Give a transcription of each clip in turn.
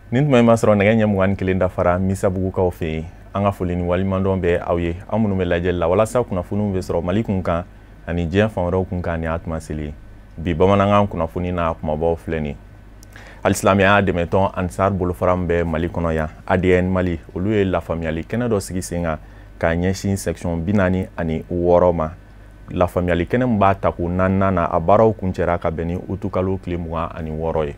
Nin tuma in b'a sɔrɔ nɛgɛ ɲɛ 21 dafara Misabugukaw fɛ yen. An ka foli ni waleɲumandɔn bɛ aw ye, aw minnu bɛ lajɛli la walasa kunnafoniw bɛ sɔrɔ Mali kun kan ani diɲɛ fan wɛrɛw kun kan. Nin y'a tuma seli ye. Bi bamanankan kunnafoni n'a kumabaw filɛ nin ye. Alisilamɛya dɛmɛtɔn Ansar bolofara min bɛ Mali kɔnɔ yan, ADN Mali, olu ye lafaamuyali kɛnɛ dɔ sigi sen kan k'a ɲɛsin section 46 ma. Lafaamuyali kɛnɛ min b'a tako 4nan na, a baaraw kuncɛra ka bɛn ni utukalo tile 26 ye.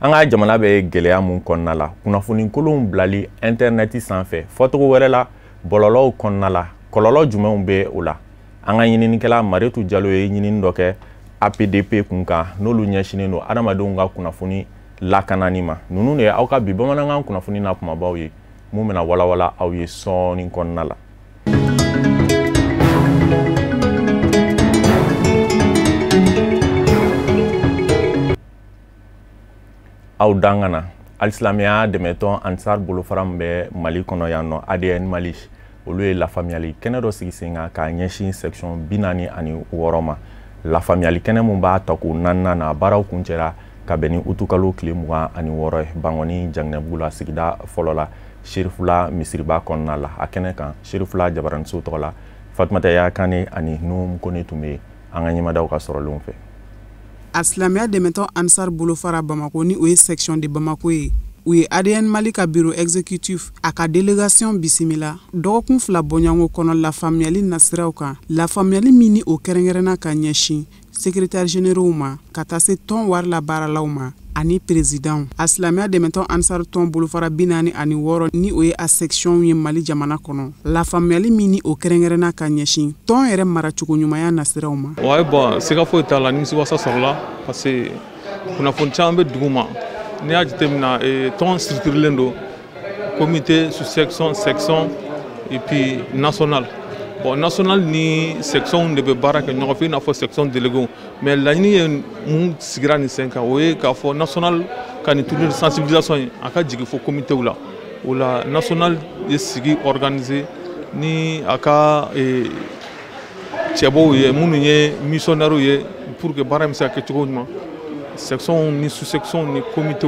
An ka jamana bɛ gɛlɛya mun kɔnɔna la, kunnafoni kolonw bilali intɛrɛnɛti sanfɛ, fɔcogo wɛrɛ la bɔlɔlɔw kɔnɔna la, kɔlɔlɔ jumɛnw bɛ o la? An ka ɲininikɛla Maritu Jalo ye ɲinini dɔ kɛ APDP kun kan, n'olu ɲɛsinnen don adamadenw ka kunnafoni lakanani ma. Ninnu de ye aw ka bi bamanankan kunnafoni n'a kumabaw ye, mun bɛna walawala aw ye sɔɔni kɔnɔna la. Aw dangana alisilamɛya dɛmɛtɔn Ansar bolofara min bɛ Mali kɔnɔ yan nɔ, ADN Mali, olu ye lafaamuyali kɛnɛ dɔ sigi sen kan k'a ɲɛsin section 46 ma. Lafaamuyali kɛnɛ min b'a tako 4nan na, a baaraw kuncɛra ka bɛn ni utukalo tile 26 ye Bankɔni Janginɛbugu la, sigida fɔlɔ la, Serifula misiriba kɔnɔna la. A kɛnɛ kan, Serifula jabaraniso tɔgɔ la, Fatumata Yaya Kane ani Nuhum Kone tun bɛ yen an ka ɲɛmadaw ka sɔrɔlenw fɛ. A silamɛya dɛmɛtɔn Ansar bolofara Bamako, ni o ye section de Bamako ye, u ye ADN Mali ka bureau exécutif a ka délégation bisimila dɔgɔkun 2 bɔɲɔgɔnko kɔnɔ lafaamuyali nasiraw kan, lafaamuyali min ni o kɛrɛnkɛrɛnna ka ɲɛsin secrétaire généraux ma ka taa se tɔn wari la baaralaw ma ani président. A silamɛya dɛmɛtɔn Ansar tɔn bolofara 46, ni o ye a section ye Mali jamana kɔnɔ, lafaamuyali min ni o kɛrɛnkɛrɛnna ka ɲɛsin tɔn yɛrɛ maracogo ɲumanya nasiraw ma. Ouais, bon, siga foyi t'a la, nimisiwasa sɔrɔla parce que kunnafoni caman bɛ dugu ma. N'i y'a jateminɛ, tɔn structurelen don comité, sous-section, section et puis national. Bon, national ni section de bɛ baara kɛ ɲɔgɔn fɛ, i n'a fɔ section délégué. Mais laɲini ye mun sigira nin sen kan, o ye k'a fɔ national ka nin tournée de sensibilisation ye, a ka jigin fo comité la. O la national ye sigi organiser ni a ka cɛbɔw ye, minnu ye missionnaires ye, pour que baara bɛ se ka kɛ cogo ɲuman. Section ni sous-section ni comité,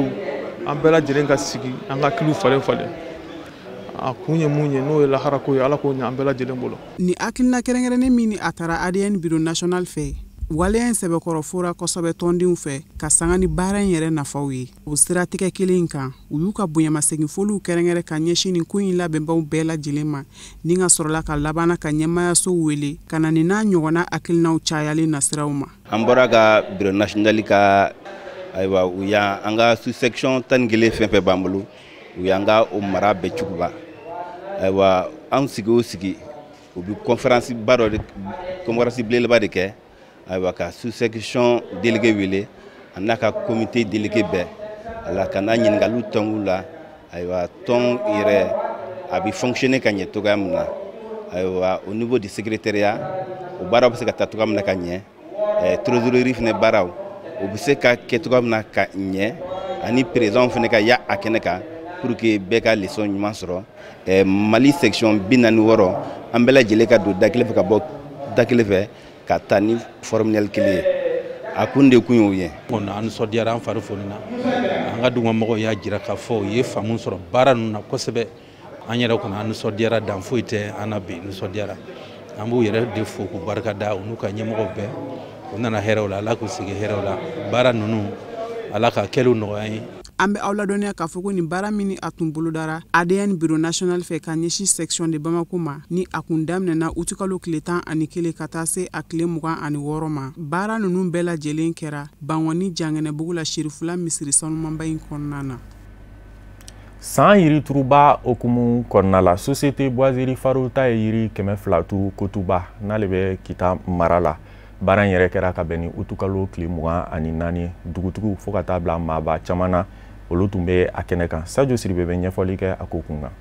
an bɛɛ lajɛlen ka sigi, an ka hakiliw falen falen. A kun ye mun ye, n'o ye laharako ye, Ala k'o ɲɛ an bɛɛ lajɛlen bolo. Ni hakilina kɛrɛnkɛrɛnnen min ni a taara ADN bureau national fɛ, waleya in sɛbɛkɔrɔ fora kosɛbɛ tɔndenw fɛ ka sanga ni baara in yɛrɛ nafaw ye. O siratigɛ kelen in kan, u y'u ka bonyamasegin foliw kɛrɛnkɛrɛn ka ɲɛsin nin ko in labɛnbaw bɛɛ lajɛlen ma, ni ka sɔrɔla ka labanna ka ɲɛmaayasow wele ka na nin n'a ɲɔgɔnna hakilinaw cayalen nasiraw ma. An bɔra ka bureau national ka, ayiwa, u y'an an ka sous-section 11 fɛn fɛn b'an bolo, u y'an ka o mara bɛɛ cogoba. Ayiwa, an sigi o sigi, u bɛ conférence ba dɔ de, conférence belebeleba de kɛ. Ayiwa, ka sous-section délégué wele a n'a ka comité délégué bɛɛ, ala ka n'a ɲininkaliw tɔngu la. Ayiwa, tɔn yɛrɛ a bɛ fonctionner ka ɲɛ cogoya min na, ayiwa, au niveau du secrétariat, o baaraw bɛ se ka taa cogoya min na ka ɲɛ, trésorerie fɛnɛ baaraw o bɛ se ka kɛ cogoya min na ka ɲɛ, ani président fɛnɛ ka ya a kɛnɛ kan pour que bɛɛ ka leçon ɲuman sɔrɔ. Mali section 46, an bɛɛ lajɛlen ka don da kelen fɛ ka bɔ da kelen fɛ ka taa ni formule kelen ye. A kun de kun y'o ye. An nisɔndiyara, an fari fonina. An ka dugumamɔgɔw y'a jira k'a fɔ u ye faamu sɔrɔ baara ninnu na kosɛbɛ. An yɛrɛ kɔni, an nisɔndiyara, dan foyi tɛ an na bi, nisɔndiyara. An b'u yɛrɛ de fo k'u barika da, u n'u ka ɲɛmɔgɔw bɛɛ. U nana hɛrɛw la, Ala k'u sigi hɛrɛw la. Baara ninnu, Ala ka kɛliw nɔgɔya an ye. An bɛ aw ladɔnniya k'a fɔ ko nin baara min a tun bolodara ADN bureau national fɛ ka ɲɛsin section de Bamako ma, ni a kun daminɛna utukalo tile 11 ka taa se a tile 26 ma, baara ninnu bɛɛ lajɛlen kɛra Bankɔni Janginɛbugu la, Serifula misiri sanumanba in kɔnɔna na. San yirituruba hukumu kɔnɔna la, société boiserie Farota ye yiri 200 turu Kotuba, n'ale bɛ Kita mara la. Baara in yɛrɛ kɛra ka bɛn ni utukalo tile 24. Dugutigiw fo ka taa bila maaba caman na, olu tun bɛ a kɛnɛ kan. Sajo Siribe bɛ ɲɛfɔli kɛ a ko kun kan.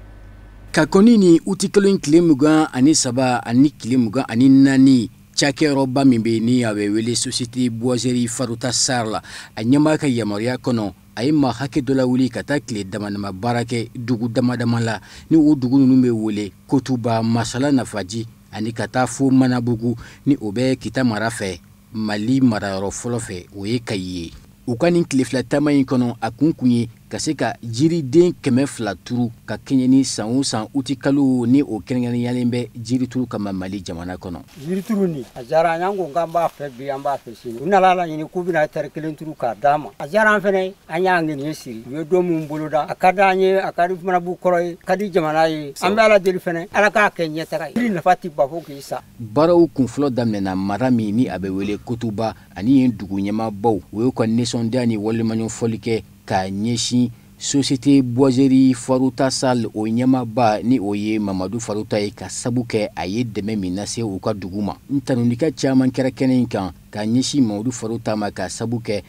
Ka kɔni ni utikalo in tile 23 ani tile 24, cakɛyɔrɔba min bɛ ni a bɛ wele société boiserie Farota Sar la, a ɲɛmaa ka yamaruya kɔnɔ, A ye maa hakɛ dɔ lawuli ka taa tile damadama baara kɛ dugu damadama la, ni o dugu ninnu bɛ wele Kotuba, Masala, Nafaji ani ka taa fo Manabugu, ni o bɛ Kita mara fɛ, Mali marayɔrɔ fɔlɔ fɛ, o ye Kayi ye. U ka nin tile 2 taama in kɔnɔ, a kun ye ka se ka jiriden 200 turu ka kɛɲɛ ni san o san utikalo ni o kɛrɛnkɛrɛnyalen bɛ jirituru kama Mali jamana kɔnɔ. Jirituru nin a diyara an ye, an ko k'an b'a fɛ bi, an b'a fɛ sini. U nana laɲini k'u bɛna tari 1 turu k'a d'an ma. A diyara an fɛnɛ, an y'an ŋaniya siri. U ye don min boloda, a ka d'an ye, a ka di Manabugu kɔrɔ ye, a ka di jamana ye. An bɛ Ala deli fɛnɛ, Ala k'a kɛ ɲɛtaga ye. Jiri nafa tɛ ban fo k'i sa. Baaraw kunfɔlɔ daminɛna mara min ni a bɛ wele Kotuba ani yen dugu ɲɛmaabaw, u y'u ka nisɔndiya ni waleɲumanfɔli kɛ k'a ɲɛsin Société Boiserie Farota Sall o ɲɛmaaba ni o ye Mamadu Farota ye, ka sabu kɛ a ye dɛmɛ min lase u ka dugu ma. N tanunika caman kɛra kɛnɛ in kan k'a ɲɛsin Mamadu Farota ma, ka sabu kɛ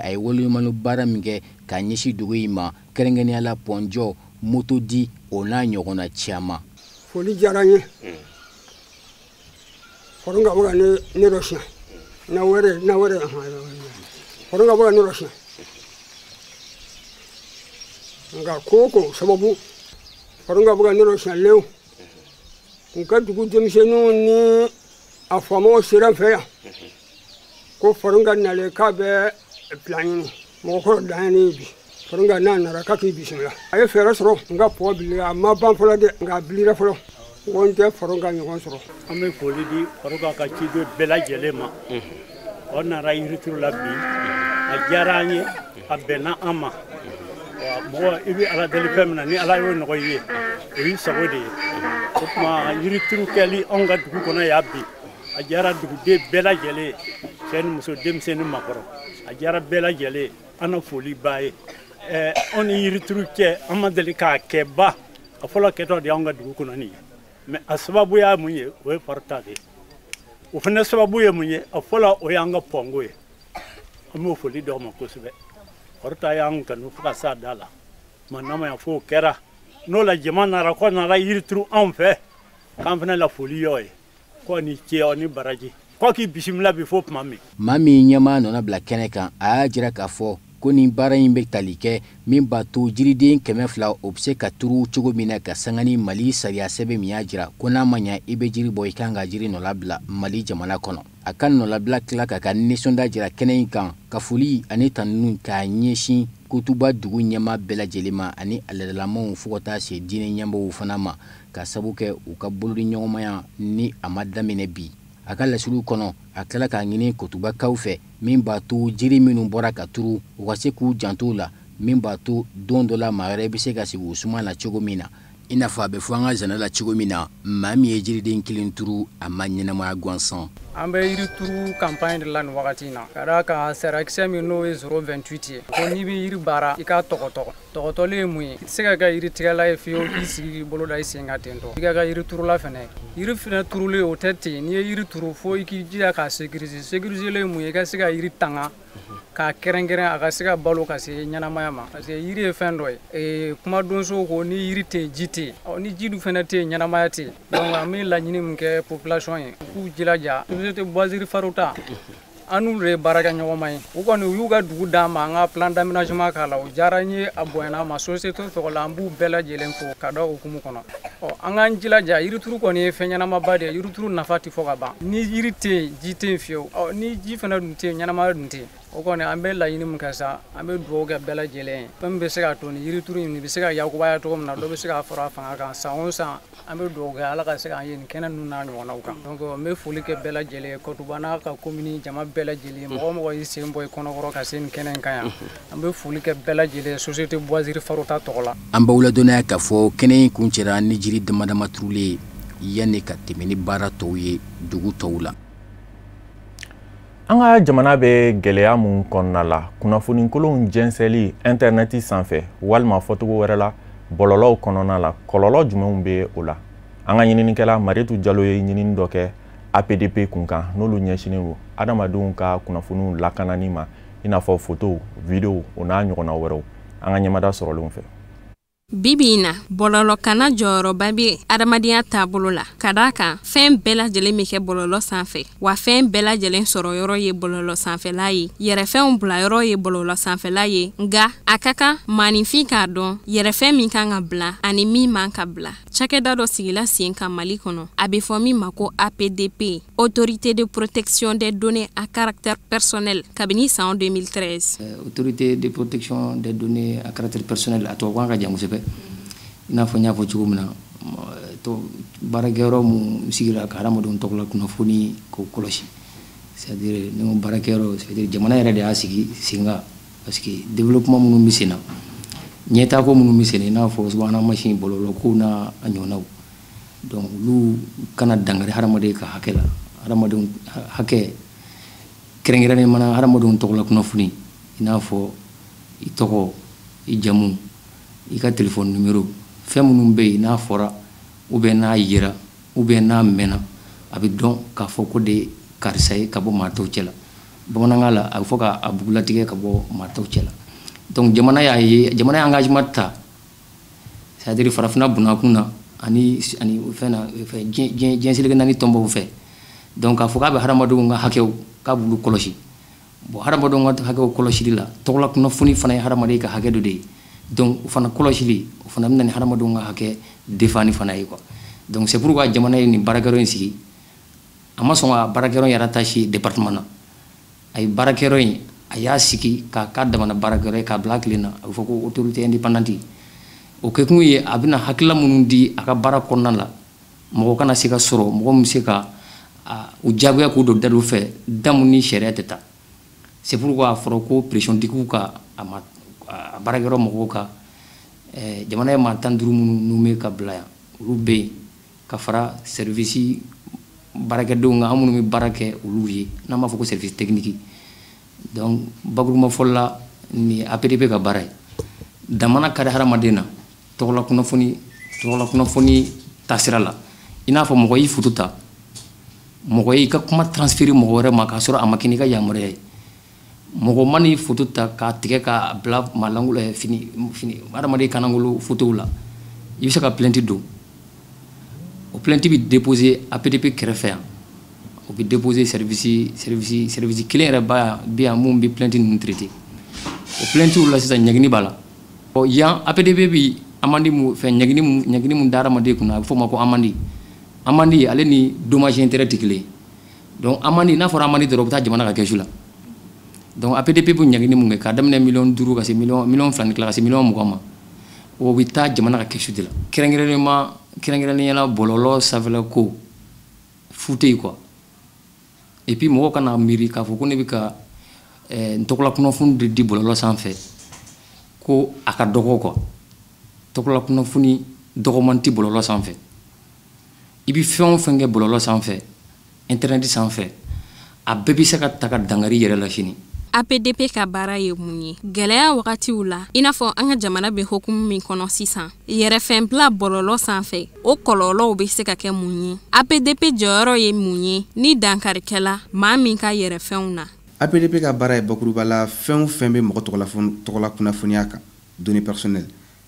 a ye waleɲuman baara min kɛ k'a ɲɛsin dugu in ma, kɛrɛnkɛrɛnnenya la pɔnjɔ, motodi o n'a ɲɔgɔnna caman. Foli diyara n ye. Farunka bɛ ka ne dɔ siɲɛ. Na wɛrɛ Farunka bɛ ka ne dɔ siɲɛ. Nka ko o ko sababu Farunka bɛ ka ne dɔ siɲɛ lewu. N ka dugu denmisɛnninw ni a faamaw sera n fɛ yan ko Farunka nalen k'a bɛ plan ɲini. Mɔgɔkɔrɔ dan ye ne ye bi. Farunka n'a nana k'a k'i bisimila. A ye fɛɛrɛ sɔrɔ n ka pɔ bilira, a ma ban fɔlɔ dɛ, nka a bilira fɔlɔ. Ko n tɛ Farunka ɲɔgɔn sɔrɔ. An bɛ foli di Farunka ka ciden bɛɛ lajɛlen ma. O nana yirituru la bi, a diyara an ye, a bɛnna an ma. Mɔgɔ i bɛ Ala deli fɛn min na, ni Ala y'o nɔgɔ i ye, o y'i sago de ye. O tuma yirituru kɛli anw ka dugu kɔnɔ yan bi, a diyara duguden bɛɛ lajɛlen ye, cɛ ni muso, denmisɛn ni maakɔrɔ, a diyara bɛɛ lajɛlen ye. An na foli b'a ye. Anw ni yirituru cɛ, an ma deli k'a kɛ ba. A fɔlɔ kɛtɔ de y'anw ka dugu kɔnɔ nin ye. Mais a sababu y'a mun ye, o ye Farota de ye. O fana sababu ye mun ye, a fɔlɔ o y'an ka pɔnko ye. An b'o foli d'aw ma kosɛbɛ. Farota y'an kanu fo ka s'a da la. Tuma n'a ma ɲɛ f'o kɛra, n'o la jama nana k'o nana yirituru anw fɛ, k'an fana la foli y'o ye. K'o ni ce, aw ni baraji. K'o k'i bisimila bi fo tuma min. Maa min ɲɛmaa nana bila kɛnɛ kan, a y'a jira k'a fɔ ko nin baara in bɛ tali kɛ min b'a to jiriden 200 o bɛ se ka turu cogo min na, ka sanga ni Mali sariya sɛbɛn min y'a jira ko n'a ma ɲɛ i bɛ jiri bɔ, i kan ka jiri nɔlabila Mali jamana kɔnɔ. A ka nɔlabila tila k'a ka nisɔndiya jira kɛnɛ in kan, ka foli ani tanuni k'a ɲɛsin Kotuba dugu ɲɛmaa bɛɛ lajɛlen ma ani a laadalamaw fo ka taa se diinɛ ɲɛmɔgɔw fana ma, ka sabu kɛ u ka bolodiɲɔgɔnmaya ni a ma daminɛ bi. A ka laseliw kɔnɔ, a tilala k'a ɲini Kotubakaw fɛ min b'a to jiri minnu bɔra ka turu, u ka se k'u janto la, min b'a to don dɔ la maa wɛrɛ bɛ se ka sigi u suma na cogo min na. I n'a fɔ a bɛ fɔ an ka zana la cogo min na, maa min ye jiriden 1 turu, a ma ɲɛnamaya gansan. An bɛ yirituru campagne de la nin wagati in na, ka d'a kan sarakisɛ min n'o ye 0,28 ye, ko n'i bɛ yiri baara i k'a tɔgɔtɔ. Tɔgɔtɔli ye mun ye? I tɛ se ka kɛ yiritigɛla ye fiyewu k'i sigi k'i bolo da i sen kan ten tɔ. I ka kɛ yiriturula fɛnɛ ye. Yiri fɛnɛ turulen o tɛ ten, n'i ye yiri turu fo i k'i jija k'a sécuriser. Sécuriser ye mun ye? I ka se ka yiri tanga k'a kɛrɛnkɛrɛn a ka se ka balo ka se ɲɛnamaya ma, parce que yiri ye fɛn dɔ ye. Kuma donso ko ni yiri tɛ yen, ji tɛ yen, ni ji dun fɛnɛ tɛ yen, ɲɛnamaya tɛ yen. Donc an bɛ laɲini min kɛ population ye, u k'u jilaja. Société Boiserie Farota, an n'olu de ye baarakɛ ɲɔgɔnma ye. U kɔni u y'u ka dugu d'an ma, an ka plan d'aménagement k'a la, o diyara n ye, a bonyana an ma. Société tɔgɔ la, an b'u bɛɛ lajɛlen fo ka da o hukumu kɔnɔ. An k'an jilaja, yirituru kɔni ye fɛn ɲɛnamaba de ye. Yirituru nafa tɛ fɔ ka ban. Ni yiri tɛ yen, ji tɛ yen fiyewu. Ni ji fɛnɛ dun tɛ yen, ɲɛnamaya dun tɛ yen. O kɔni an bɛ laɲini min kɛ sa, an bɛ dugawu kɛ bɛɛ lajɛlen ye. Fɛn min bɛ se k'a to ni yirituru in bɛ se ka yakubaya cogo min na, dɔ bɛ se k'a fara a fanga kan san o san. An bɛ dugawu kɛ Ala ka se k'an ye nin kɛnɛ ninnu n'a ɲɔgɔnnaw kan. Donc n bɛ foli kɛ bɛɛ lajɛlen ye, Kotuba n'a ka commune jama bɛɛ lajɛlen, mɔgɔ o mɔgɔ y'i sen bɔ i kɔnɔkɔrɔ ka se nin kɛnɛ in kan yan, an bɛ foli kɛ bɛɛ lajɛlen ye Société Boiserie Farota tɔgɔ la. An b'aw ladɔnniya k'a fɔ kɛnɛ in kuncɛra ni jiri damadama turulen yanni ka tɛmɛ ni baara tɔw ye dugu tɔw la. An ka jamana bɛ gɛlɛya mun kɔnɔna la, kunnafoni kolonw jɛnsɛnli intɛrɛnɛti sanfɛ walima fɔcogo wɛrɛ la bɔlɔlɔw kɔnɔna la, kɔlɔlɔ jumɛnw bɛ o la? An ka ɲininikɛla Mariyetu Jalo ye ɲinini dɔ kɛ APDP kun kan, n'olu ɲɛsinnen don adamadenw ka kunnafoniw lakanani ma, i n'a fɔ fotow, videow o n'a ɲɔgɔnna wɛrɛw. An ka ɲɛmada sɔrɔlenw fɛ. Bi in na, bɔlɔlɔkanna jɔyɔrɔba bɛ adamadenya taabolo la, ka d'a kan fɛn bɛɛ lajɛlen bɛ kɛ bɔlɔlɔ sanfɛ, wa fɛn bɛɛ lajɛlen sɔrɔ yɔrɔ ye bɔlɔlɔ sanfɛla ye, yɛrɛfɛnw bilayɔrɔ ye bɔlɔlɔ sanfɛla ye. Nka a ka kan maaninfin k'a dɔn yɛrɛfɛn min kan ka bila ani min man ka bila. Cakɛda dɔ sigila sen kan Mali kɔnɔ, a bɛ fɔ min ma ko APDP, Autorité de protection des données à caractère personnel, kabini san 2013. Autorité de protection des données à caractère personnel, a tubabukan ka jan kosɛbɛ. I n'a fɔ n y'a fɔ cogo min na, baarakɛyɔrɔ mun sigira ka hadamadenw tɔgɔla kunnafoni k'o kɔlɔsi, c'est à dire ni ko baarakɛyɔrɔ, c'est à dire jamana yɛrɛ de y'a sigi sen kan, parce que développement minnu bɛ sen na, ɲɛtaako minnu bɛ sen na, i n'a fɔ subahana mansin, bɔlɔlɔ kow n'a ɲɔgɔnnaw, donc olu kana dankari hadamaden ka hakɛ la, hadamadenw hakɛ, kɛrɛnkɛrɛnnen mana hadamadenw tɔgɔla kunnafoni, i n'a fɔ i tɔgɔ, i jamu, i ka téléphone numéro, fɛn minnu bɛ yen n'a fɔra ou bien n'a yera ou bien n'a mɛnna, a bɛ dɔn k'a fɔ ko de karisa ye ka bɔ maa tɔw cɛ la. Bamanankan la, a bɛ fɔ k'a bugulatigɛ ka bɔ maa tɔw cɛ la. Donc jamana y'a ye, jamana ye engagement ta, c'est à dire farafinna bunakun na ani fɛn na, fɛn diɲɛ seleke naani tɔnbaw fɛ. Donc k'a fɔ k'a bɛ hadamadenw ka hakɛw, k'a b'olu kɔlɔsi. Bon, hadamadenw ka hakɛw kɔlɔsili la, tɔgɔla kunnafoni fana ye hadamaden ka hakɛ dɔ de ye. Donc o fana kɔlɔsili, o fana bɛ na ni hadamadenw ka hakɛ défendre fana ye quoi. Donc c'est pourquoi jamana ye nin baarakɛyɔrɔ in sigi. A ma sɔn ka baarakɛyɔrɔ in rattacher département na. A ye baarakɛyɔrɔ in, a y'a sigi k'a k'a damana baarakɛyɔrɔ ye, k'a bila tile na. A bɛ fɔ ko autorité indépendante. O kɛkun ye, a bɛna hakilila minnu di a ka baara kɔnɔna la, mɔgɔ kana se ka sɔrɔ mɔgɔ min bɛ se ka u diyagoya k'u don da dɔ fɛ, da mun ni sariya tɛ taa. C'est pourquoi a fɔra ko pression digiw ka a ma a baarakɛyɔrɔ mɔgɔw ka, jamana ye maa 15 minnu nommé ka bila yan, olu bɛ yen ka fara service baarakɛdenw kan, an minnu bɛ baara kɛ olu ye, n'an b'a fɔ ko service technique. Donc bakurunba fɔlɔ la, nin APDP ka baara ye. Damana ka di hadamaden na tɔgɔla kunnafoni taasira la, i n'a fɔ mɔgɔ y'i photo ta, mɔgɔ y'i ka kuma transférer mɔgɔ wɛrɛ ma k'a sɔrɔ a ma kɛ n'i ka yamaruya ye, mɔgɔ man'i photo ta k'a tigɛ k'a bila maa lankolon, fini hadamaden kanangolo photow la, i bɛ se ka plainte don. O plainte bɛ déposer APDP kɛrɛfɛ yan. O bɛ déposer service kelen yɛrɛ ba bɛ yan mun bɛ plainte ninnu traiter. O plainte la sisan, ɲangini b'a la. Ɔ yan, APDP bi amende mu fɛn ɲangini mun da hadamaden kunna, a bɛ fɔ o ma ko amende. Amende, ale ni dommage intérêt tɛ kelen ye. Donc amende, n'a fɔra amende dɔrɔn, o bɛ taa jamana ka kɛsu la. Donc APDP bɛ ɲangini mun kɛ, k'a daminɛ miliyɔn 5 ka se miliyɔn 2 ni tila ka se miliyɔn 20 ma, o bɛ taa jamana ka kɛsu de la. Kɛrɛnkɛrɛnnenya kɛrɛnkɛrɛnnenya la, bɔlɔlɔ sanfɛla ko fu tɛ yen quoi. Et puis mɔgɔw kana miiri k'a fɔ ko ne bɛ ka n tɔgɔla kunnafoni de di bɔlɔlɔ sanfɛ ko a ka dɔgɔ quoi. Tɔgɔla kunnafoni dɔgɔman tɛ bɔlɔlɔ sanfɛ. I bɛ fɛn o fɛn kɛ bɔlɔlɔ sanfɛ, internet sanfɛ, a bɛɛ bɛ se ka ta ka dankari i yɛrɛ la sini. APDP ka baara ye mun ye gɛlɛya wagatiw la, i n'a fɔ an ka jamana bɛ hokumu min kɔnɔ sisan, yɛrɛfɛnbila bɔlɔlɔ sanfɛ, o kɔlɔlɔw bɛ se ka kɛ mun ye? APDP jɔyɔrɔ ye mun ye ni dankarikɛla maa min ka yɛrɛfɛnw na? APDP ka baara ye bakuruba la, fɛn o fɛn bɛ mɔgɔ tɔgɔla kunnafoniya kan, données personnelles,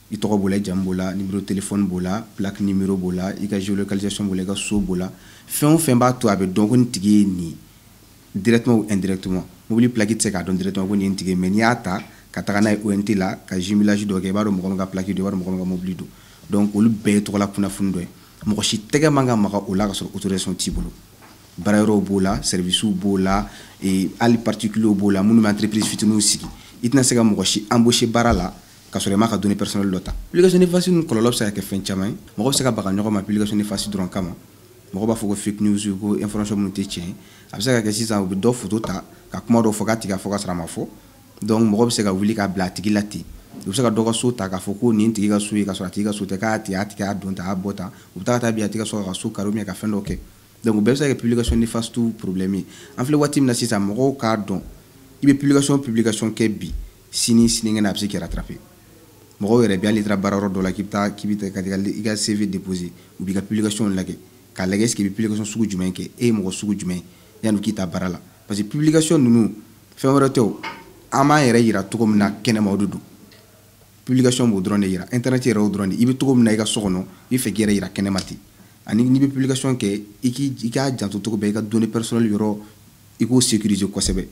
i tɔgɔ b'o la, i jamu b'o la, numéro téléphone b'o la, plaque numéro b'o la, i ka géolocalisation b'o la, i ka so b'o la, fɛn o fɛn b'a to a bɛ dɔn ko nin tigi ye nin ye, directement ou indirectement. Mobili plaque tɛ se k'a dɔn directement ko nin ye nin tigi ye, mais n'i y'a ta ka taga n'a ye ONT la ka jumelage dɔ kɛ, i b'a dɔn mɔgɔ min ka plaque don, i b'a dɔn mɔgɔ min ka mobili don. Donc olu bɛɛ ye tɔgɔla kunnafoni dɔ ye. Mɔgɔ si tɛgɛ man ka maga o la ka sɔrɔ autorisation t'i bolo. Baarayɔrɔw b'o la, services b'o la, hali particuliers b'o la, minnu bɛ entreprise fitininw sigi. I tɛna se ka mɔgɔ si embaucher baara la ka sɔrɔ i m'a ka données personnelles dɔ ta. Publication néfaste ninnu kɔlɔlɔ bɛ se ka kɛ fɛn caman ye. Mɔgɔ bɛ se ka baga ɲɔgɔn ma publication néfaste dɔrɔn kama. Mɔgɔ b'a fɔ ko fake news, ko information minnu tɛ tiɲɛ ye. A bɛ se ka kɛ sisan, u bɛ dɔ photo ta ka kuma dɔ fɔ k'a tigi a fɔ ka sɔrɔ a ma fɔ. Donc mɔgɔ bɛ se ka wuli k'a bila a tigi la ten. U bɛ se ka dɔ ka so ta k'a fɔ ko nin tigi ka so ye, ka sɔrɔ a tigi ka so tɛ, k'a tigi a tigi y'a don tan, a y'a bɔ tan. U bɛ taa ka taa bin a tigi ka so ka so kari ou bien ka fɛn dɔ kɛ. Donc o bɛɛ bɛ se ka kɛ publication néfaste problème ye. An filɛ waati min na sisan, mɔgɔw k'a dɔn, i bɛ publication kɛ bi, sini sinikɛnɛ a bɛ se k'i rattraper. Mɔgɔw yɛrɛ bɛ, hali n'i taara baarayɔrɔ dɔ la k'i bɛ taa k'i bɛ taa i ka CV déposer, u b'i ka publication lajɛ k'a lajɛ est ce que i bɛ publication sugu jumɛn kɛ, e ye mɔgɔ sugu jumɛn ye, yanni k'i ta baara la. Parce que publication ninnu, fɛn wɛrɛ tɛ o, an b'an yɛrɛ yira cogo min na kɛnɛma, o de don. Publication b'o dɔrɔn de yira, internet yɛrɛ o dɔrɔn de. I bɛ cogo min na i ka so kɔnɔ, i bɛ fɛ k'i yɛrɛ yira kɛnɛma ten. Ani n'i bɛ publication kɛ, i k'a janto cogo bɛɛ i ka données personnelles yɔrɔ, i k'o sécuriser kosɛbɛ.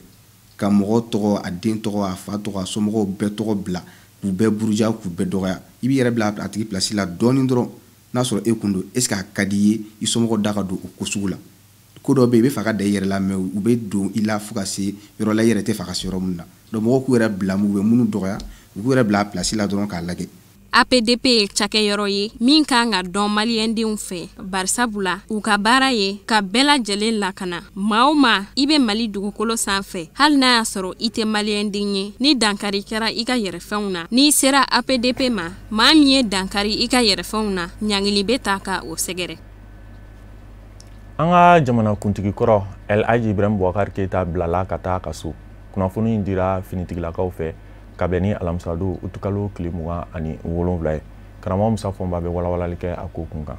Ka mɔgɔ tɔgɔ, a den tɔgɔ, a fa tɔgɔ, a somɔgɔw bɛɛ tɔgɔ bila, k'u bɛɛ buruja, k'u bɛɛ dɔgɔya. I b'i yɛrɛ bila a tigi place la dɔɔnin dɔrɔn. N'a sɔrɔ e kun don, est ce que a ka di i ye i somɔgɔw da ka don o ko sugu la? Ko dɔw bɛ yen, i bɛ fɛ ka da i yɛrɛ la, mais u bɛ don i la fo ka se yɔrɔ la i yɛrɛ tɛ fɛ ka se yɔrɔ min na. Donc mɔgɔw k'u yɛrɛ bila, u bɛ minnu dɔgɔya, u k'u yɛrɛ bila a place la dɔrɔn k'a lajɛ. APDP ye cakɛyɔrɔ ye min kan ka dɔn maliyɛndenw fɛ, barisabula u ka baara ye ka bɛɛ lajɛlen lakana. Maa o maa i bɛ Mali dugukolo sanfɛ, hali n'a y'a sɔrɔ i tɛ maliyɛnden ye, ni dankari kɛra i ka yɛrɛfɛnw na, n'i sera APDP ma, maa min ye dankari i ka yɛrɛfɛnw na, ɲangili bɛ ta ka o sɛgɛrɛ. An ka jamanakuntigi kɔrɔ El Hadji Ibrahim Boubacar Keita bilala ka taa a ka so. Kunnafoni in dira finitigilakaw fɛ ka bɛn ni alamisadon utukalo tile 27 ye. Karamɔgɔ Musa Fɔnba bɛ walawalali kɛ a ko kun kan.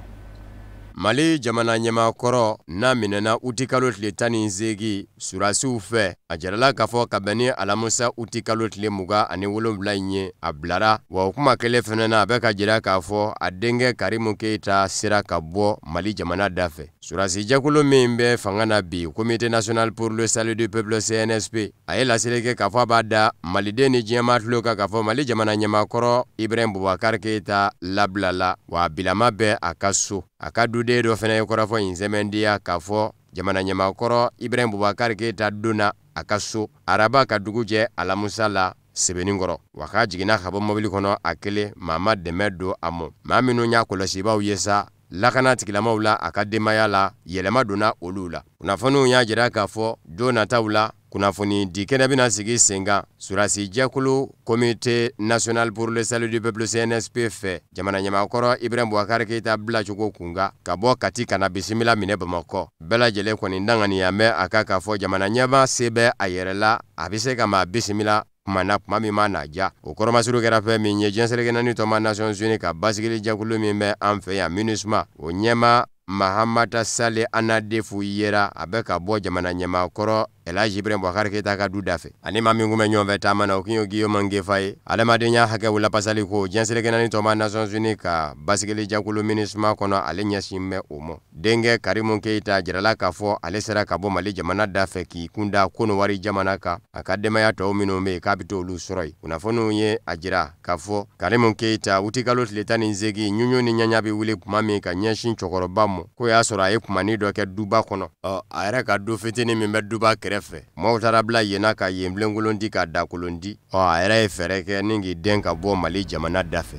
Mali jamana ɲɛmaakɔrɔ n'a minɛna utikalo tile 18 surasiw fɛ, a jirala k'a fɔ ka bɛn ni alamusa utikalo tile 27 in ye, a bilara. Wa o kuma kelen fana na, a bɛ ka jira k'a fɔ a denkɛ Karimu Keyita sera ka bɔ Mali jamana da fɛ. Surasi jɛkulu min bɛ fanga na bi, Comité national pour le salut du peuple CNSP, a ye laseli kɛ k'a fɔ a b'a da maliden ni diɲɛmaa tulo kan k'a fɔ Mali jamana ɲɛmaakɔrɔ Ibrahim Boubacar Keita labilala, wa a bilama bɛ a ka so. A ka duden dɔ fana ye kɔrɔfɔ in sɛmɛndiya k'a fɔ jamana ɲɛmaakɔrɔ Ibrahim Boubacar Keita donna a ka so araba ka dugu jɛ alamusa la Sebenikɔrɔ. Wa k'a jiginna ka bɔ mobili kɔnɔ a kelen, maa ma dɛmɛ don a mɔ. Maa minnu y'a kɔlɔsibaw ye sa lakana tigilamaw la a ka denbaya la, yɛlɛma donna olu la. Kunnafoniw y'a jira k'a fɔ don nataw la, kunnafoni di kɛnɛ bɛna sigi sen kan surasi jɛkulu Comité national pour le salut du peuple CNSP fɛ jamana ɲɛmaakɔrɔ Ibrahim Boubacar Keita bilacogo kunkan ka bɔ Kati ka na bisimila minɛ Bamakɔ. Bɛɛ lajɛlen kɔni danganiya bɛ a kan k'a fɔ jamana ɲɛmaa se bɛ a yɛrɛ la, a bɛ se ka maa bisimila kuma na kuma min ma n'a ja. O kɔrɔmasuru kɛra fɛn min ye, diɲɛ seleke naani tɔnba Nations Unies ka basigili jɛkulu min bɛ an fɛ yan MINUSMA, o ɲɛmaa Mahamata Sale Anadefu yera a bɛ ka bɔ jamana ɲɛmaakɔrɔ El Hadji Ibrahim Boubacar Keita ka du da fɛ. Ani maa min kun bɛ ɲɔgɔn fɛ taama na, o kun ye Guillaume Ngefa ye. Adamadenya hakɛw lapasali ko diɲɛ seleke naani tɔnba Nations Unies ka basigili jɛkulu MINUSMA kɔnɔ, ale ɲɛsin bɛ o ma. Denkɛ Karimu Keita jirala k'a fɔ ale sera ka bɔ Mali jamana da fɛ k'i kunda Kɔnɔwari jamana kan. A ka denbaya tɔw minnu bɛ yen k'a bɛ t'olu sɔrɔ yen. Kunnafoniw ye a jira k'a fɔ Karimu Keita utikalo tile 18 ɲuɲu ni ɲaɲa bɛ wuli kuma min ka ɲɛsin cɛkɔrɔba ma, k'o y'a sɔrɔ a ye kumani dɔ kɛ duba kɔnɔ. Ɔ a yɛrɛ ka du fitinin min bɛ duba kɛrɛfɛ, maaw taara bila yen na ka yen bilenkolon di ka dakolon di. Ɔ a yɛrɛ ye fɛɛrɛ kɛ ni k'i den ka bɔ Mali jamana da fɛ.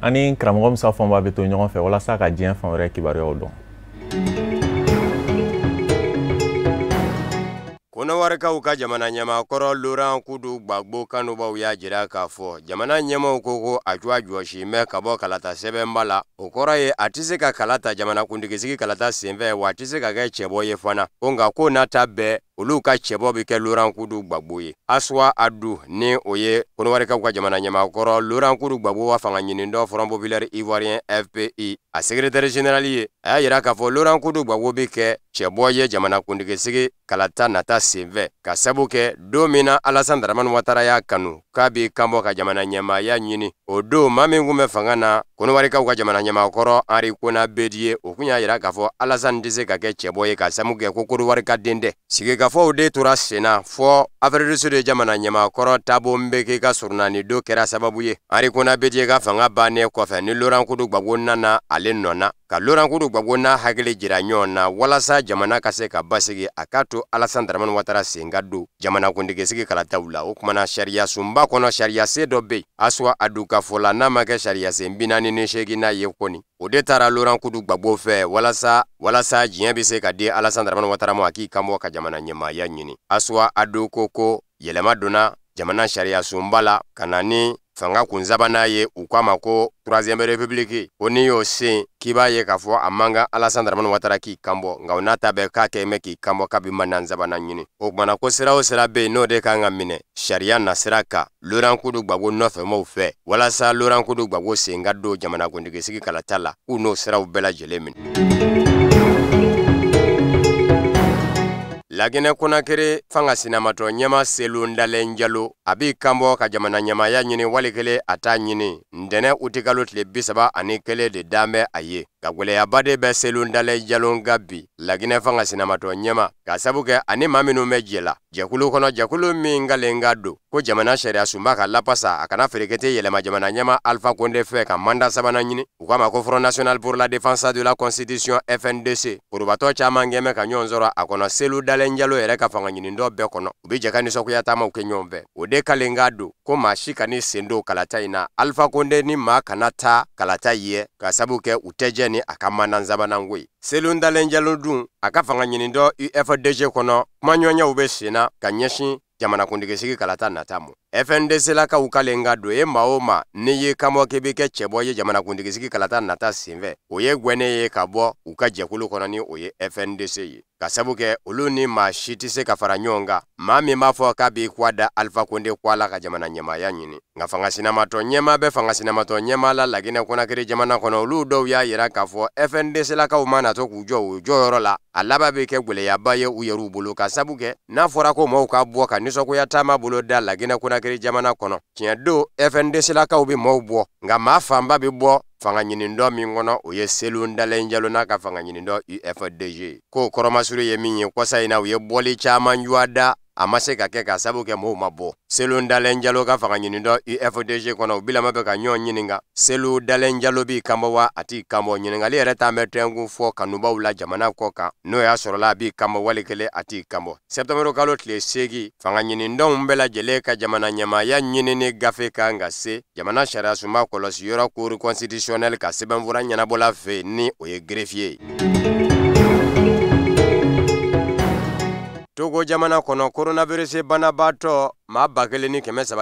Ani karamɔgɔ Musa Fɔnba bɛ to ɲɔgɔn fɛ walasa ka diɲɛ fan wɛrɛ kibaruyaw dɔn. Kɔnɔwarikaw ka jamana ɲɛmaakɔrɔ Laurent Kudu Gbagbo kanubaw y'a jira k'a fɔ jamana ɲɛmaaw ko a cogoya jɔsi mɛ ka bɔ kalata sɛbɛnba la. O kɔrɔ ye a tɛ se ka kala ta jamanakuntigisigi kalata senfɛ, wa a tɛ se ka kɛ cɛbɔ ye fana. Ko nka ko n'a ta bɛɛ, olu ka cɛbɔ bɛ kɛ Laurent Kudu Gbagbo ye. Aswa Adu ni o ye Kɔnɔwarikaw ka jamana ɲɛmaakɔrɔ Laurent Kudu Gbagbo wa fanga ɲinindɔ Front Populaire Ivoirien FPI a secrétaire général ye, a y'a jira k'a fɔ Laurent Kudu Gbagbo bɛ kɛ cɛbɔ ye jamanakuntigisigi kalata nata senfɛ, ka sabu kɛ don min na Alassane Dramane Ouattara y'a kanu k'a b'i kanbɔ ka jamana ɲɛmaaya ɲini, o don maa min kun bɛ fanga na Kɔnɔwarikaw ka jamana ɲɛmaakɔrɔ Henri Konan Bédié, o kun y'a jira k'a fɔ Alassane tɛ se ka kɛ cɛbɔ ye ka sabu kɛ ko Kɔnɔwari ka den tɛ. Sigikafɔw de tora sen na fɔ Afrique du Sud jamana ɲɛmaakɔrɔ Thabo Mbeki ka surunani don kɛra sababu ye Henri Konan Bédié ka fanga bannen kɔfɛ ni Laurent Kudu Gbagbo nana ale nɔ na, ka Laurent Kudu Gbagbo n'a hakili jira ɲɔgɔn na walasa jamana ka se ka basigi, a k'a to Alassane Dramane Ouattara sen ka don jamanakuntigisigi kalataw la. O kumana sariya sunba kɔnɔ, sariya sen dɔ bɛ yen Aswa Adu ka fɔ la, n'a ma kɛ sariya sen 48 ye kɔni, o de taara Laurent Kudu Gbagbo fɛ walasa diɲɛ bɛ se ka di Alassane Dramane Ouattara ma a k'i kanbɔ ka jamana ɲɛmaaya ɲini. Aswa Adu ko yɛlɛma donna jamana sariya sunba la ka na ni fanga kun sabanan ye, u k'a ma ko troisième république. Ko n'i y'o sen k'i b'a ye k'a fɔ a man kan Alassane Dramane Ouattara k'i kanbɔ, nka o n'a ta bɛɛ k'a kɛ mɛ k'i kanbɔ k'a bɛ mandat sabanan ɲini. O kumana ko sira o sira bɛ yen n'o de kan ka minɛ sariya nasira kan Laurent Kudu Gbagbo nɔfɛmaw fɛ walasa Laurent Kudu Gbagbo sen ka don jamanakuntigisigi kalata la, k'u n'o siraw bɛɛ lajɛlen minɛ. Laginɛ Konakiri fanga sinamatɔ ɲɛma Selu Ndalen Jalo a b'i kanbɔ ka jamana ɲɛmaaya ɲini wali kelen a t'a ɲini. Ntɛnɛn utikalo tile 31 de dan bɛ a ye. Ka gwɛlɛyaba de bɛ Selu Ndalen Jalo kan bi Laginɛ fanga sinamatɔ ɲɛma ka sabu kɛ ani maa minnu bɛ jɛ la jɛkulu kɔnɔ, jɛkulu min kalen ka don ko jamana sariya sunba ka lapasa, a kana ferekete yɛlɛma jamana ɲɛma Alpha Condé fɛ ka mandat sabanan ɲini. U k'a ma ko Front National pour la Défense de la Constitution FNDC. Forobatɔ caman kɛmɛ ka ɲɔgɔn sɔrɔ a kɔnɔ. Selu Dalen Jalo yɛrɛ ka fanga ɲinindɔ bɛɛ kɔnɔ, u bɛ jɛ ka nisɔngoya taamaw kɛ ɲɔgɔn fɛ. O de kalen ka don ko maa si kan'i sen don kalata in na, Alpha Condé ni maa kana taa kalata ye ka sabu kɛ u tɛ jɛ ni a ka mandat sabanan ko ye. Selu Dalen Jalo dun a ka fanga ɲinindɔ UFDG kɔnɔ, kumaɲɔgɔnyaw bɛ sen na ka ɲɛsin jamanakuntigisigi kalata nata ma. FNDC lakaw kalen ka don e maa o maa n'i y'i kanbɔ k'i bɛ kɛ cɛbɔ ye jamanakuntigisigi kalata nata senfɛ, o ye gwɛnnen ye ka bɔ u ka jɛkulu kɔnɔ ni o ye FNDC ye, ka sabu kɛ olu ni maa si tɛ se ka fara ɲɔgɔn kan, maa min b'a fɔ k'a b'i kwa da Alpha Condé kwa la ka jamana ɲɛmaaya ɲini. Nka fanga sinamatɔ ɲɛmaa bɛ fanga sinamatɔ ɲɛmaa la Laginɛ Konakiri jamana kɔnɔ, olu dɔw y'a yira k'a fɔ FNDC lakaw mana to k'u jɔ u jɔyɔrɔ la, a laban bɛ kɛ gwɛlɛyaba ye u yɛrɛw bolo, ka sabu kɛ n'a fɔra ko mɔɔw ka bɔ ka nisɔngoya taama bolo da Laginɛ Konakiri jamana kɔnɔ, tiɲɛ don FNDC lakaw bɛ mɔɔw bɔ, nka maa fanba bɛ bɔ fanga ɲinindɔ min kɔnɔ, o ye Selu Ndalen Jalo n'a ka fanga ɲinindɔ UFDG. K'o kɔrɔmasuru ye min ye, kɔsa in na u ye bɔli caman juwa da, a ma se ka kɛ ka sabu kɛ mɔɔw ma bɔ. Selu Ndalen Jalo ka fanga ɲinindɔ UFDG kɔnɔ, u bilama bɛ ka ɲɔgɔn ɲininka, Selu Ndalen Jalo b'i kanbɔ wa a t'i kanbɔ? Ɲininkali yɛrɛ t'an bɛ tɛnkun fɔ kanubaw la jamana kɔ kan, n'o y'a sɔrɔla a b'i kanbɔ wali kelen a t'i kanbɔ. Sɛptanburu kalo tile 8, fanga ɲinindɔnw bɛɛ lajɛlen ka jamana ɲɛmaaya ɲinini gafe kan ka se jamana sariya sunba kɔlɔsi yɔrɔ cour constitutionnelle ka sɛbɛnfura ɲɛnabɔla fɛ ni o ye greffier ye. Togo jamana kɔnɔ, coronavirus banabaatɔ maa 1326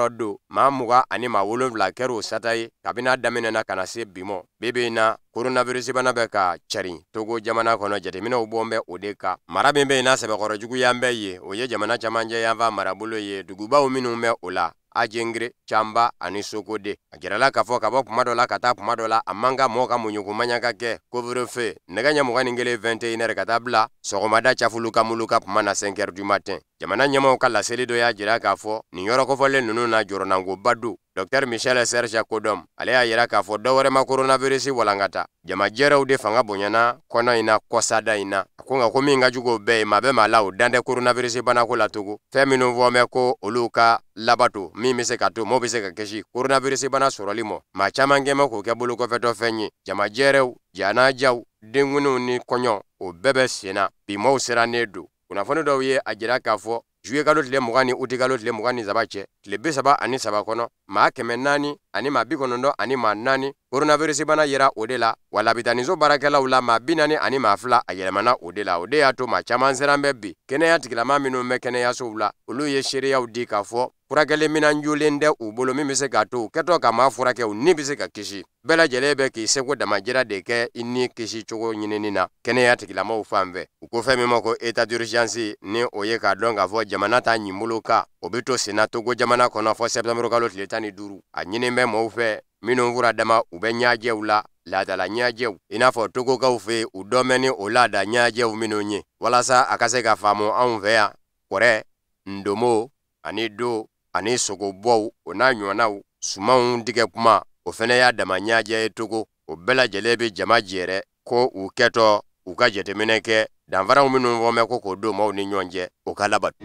don, maa 27 kɛra o sata ye kabini a daminɛna ka na se bi mɔ. Bi bi in na coronavirus bana bɛ ka carin Togo jamana kɔnɔ, jateminɛw bɔn bɛ o de kan. Mara min bɛ yen n'a sɛbɛkɔrɔ juguya bɛ yen, o ye jamana camancɛ yanfan marabolo ye, dugubaw minnu bɛ o la, Ajengre, Canba ani Sokode. A jirala k'a fɔ ka bɔ kuma dɔ la ka taa kuma dɔ la, a man kan mɔgɔ ka muɲuko maɲaka kɛ couvre-feu nɛgɛ ɲɛ 21 21h ka taa bila sɔgɔmada cafulu ka mulu ka kuma na 5h du matin. Jamana ɲɛmaaw ka laseli dɔ y'a jira k'a fɔ nin yɔrɔ kofɔlen ninnu na jɔrɔnankoba don. Dr Michel Serge Kodom ale y'a jira k'a fɔ dɔwɛrɛ ma coronavirus walankata, jamajɛrɛw de fanga bonyana kɔnɔ in na kɔsada in na. A ko nka ko min ka jugu o bɛɛ ye, maa bɛ maa la o dan tɛ coronavirus banako la Togo. Fɛn minnu fɔ mɛ ko olu ka labato min bɛ se ka to mɔɔ bɛ se ka kisi coronavirus bana sɔrɔli ma, maa caman kɛn bɛ k'o kɛ bolokɔfɛtɔ fɛn ye. Jamajɛrɛw, janajaw, denkundiw ni kɔɲɔ, o bɛɛ bɛ sen na bi, maaw sirannen don. Kunnafoni dɔw ye a jira k'a fɔ juillet kalo tile 20 ni août kalo tile 23 cɛ, tile 33 kɔnɔ, maa 400 ani maa 94 coronavirus bana yera o de la, wa labitaniso baarakɛlaw la maa 42 a yɛlɛmana o de la. O de y'a to maa caman siran bɛ bi. Kɛnɛya tigilama minnu bɛ kɛnɛyasow la, olu ye seereyaw di k'a fɔ furakɛli minɛn jolen tɛ u bolo min bɛ se k'a to u kɛtɔ ka maa furakɛ u ni bɛ se ka kisi. Bɛɛ lajɛlen bɛ k'i seko damajira de kɛ i ni kisi cogo ɲinini na kɛnɛya tigilamaw fan fɛ. U ko fɛn min ma ko état d'urgence, ni o ye k'a dɔn k'a fɔ jamana ta ɲinbolo kan, o bɛ to senna Togo jamana kɔnɔ fɔ sɛptanburu kalo tile 15. A ɲini bɛ mɔɔw fɛ minnu fura dama u bɛ ɲajɛw la, laadala ɲajɛw, i n'a fɔ Togokaw fɛ yen u dɔn bɛ ni o laada ɲajɛw minnu ye, walasa a ka se ka faamu anw fɛ yan, kɔrɛ, ndomo ani do ani sogobɔw o n'a ɲɔgɔnnaw, sumanw tigɛ kuma, o fɛnɛ y'a dama ɲajɛ ye Togo. O bɛɛ lajɛlen bɛ jama jɛrɛ ko u kɛtɔ u ka jateminɛ kɛ danfaraw minnu fɔ mɛ ko k'o don maaw ni ɲɔgɔn cɛ, o ka labato.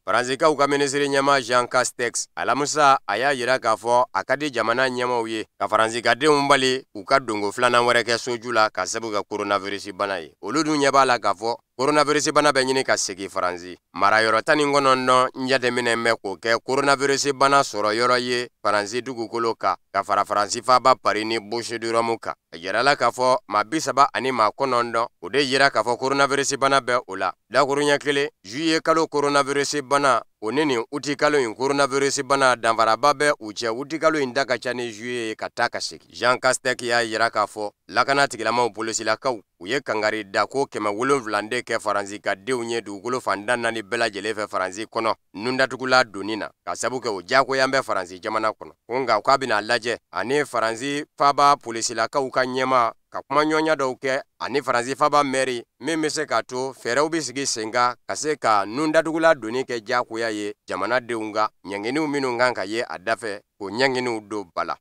Faransikaw ka minisiri ɲɛmaa Jean Castex alamisa a y'a jira k'a fɔ a ka di jamana ɲɛmaaw ye ka faransikadenw bali u ka donko filanan wɛrɛ kɛ soju la ka sabu kɛ coronavirus bana ye. Olu dun ɲɛ b'a la k'a fɔ coronavirus bana bɛ ɲini ka segin Faransi. Marayɔrɔ 19 jateminɛ bɛ k'o kɛ coronavirus bana sɔrɔ yɔrɔ ye Faransi dugukolo kan, ka fara Faransi faaba Paris ni Bouches-du-Rhône kan. A jirala k'a fɔ maa 39 o de yira k'a fɔ coronavirus bana bɛ o la. Dakuruɲɛ kelen, juillet kalo coronavirus bana o ni nin uti kalo in coronavirus bana danfaraba bɛ u cɛ. Uti kalo in da ka ca ni juillet ye ka taa ka segin. Jean Castex y'a jira k'a fɔ lakana tigilamaw polisilakaw u ye kangari da ko 700 de kɛ Faransi ka denw ye dugukolo fan 4 bɛɛ lajɛlen fɛ Faransi kɔnɔ nundatugula donni na, ka sabu kɛ o diyagoya bɛ Faransi jamana kɔnɔ. Ko nka k'a bɛna lajɛ ani Faransi faaba polisilakaw ka ɲɛmaa ka kumaɲɔgɔnya dɔw kɛ ani Faransi faba mɛri min bɛ se k'a to fɛɛrɛw bɛ sigi sen kan ka se ka nundadugula donni kɛ diyagoya ye jamanadenw kan ɲanginiw minnu kan ka ye a dafɛ k'o ɲanginiw don ba la.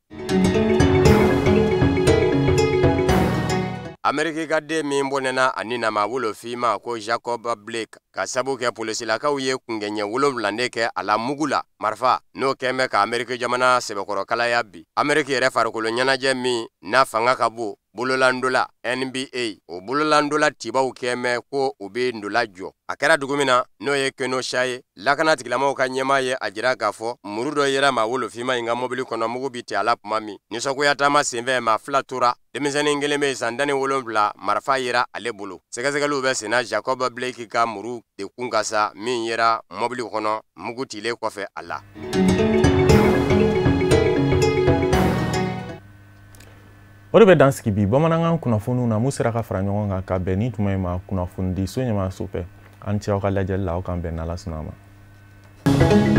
Ameriki ka den min bɔnɛna a ni na ma wolofin ma ko Jacob Blake ka sabu kɛ polisilakaw ye kungɛɲɛ 7 de kɛ a la mugu la marifa n'o kɛn bɛ ka Ameriki jamana sɛbɛkɔrɔkalaya bi. Ameriki yɛrɛ farikolo ɲɛnajɛ min n'a fanga ka bon bololandola NBA o bololandola tibaw kɛn bɛ ko u bɛ ndola jɔ. A kɛra dugu min na n'o ye Kenosha ye, lakana tigilamɔgɔw ka ɲɛmaa ye a jira k'a fɔ muru dɔ yera maa wolofinma in ka mobili kɔnɔ mugu bi ti a la tuma min. Nisɔngoya taama senfɛ maa 2 tora, denmisɛnnin kelen bɛ san 17 marifa yera ale bolo. Sɛgɛsɛgɛliw bɛ senna Jacob Blake ka muru de kun ka sa min yera mobili kɔnɔ mugu tilen kɔfɛ a la. O de bɛ dan sigi bi bamanankan kunnafoniw na mun sera ka fara ɲɔgɔn kan ka bɛn ni tuma in ma kunnafonidi so ɲɛmaaso fɛ. An cɛ aw ka lajɛli la, aw k'an bɛn n'Ala sɔnna a ma.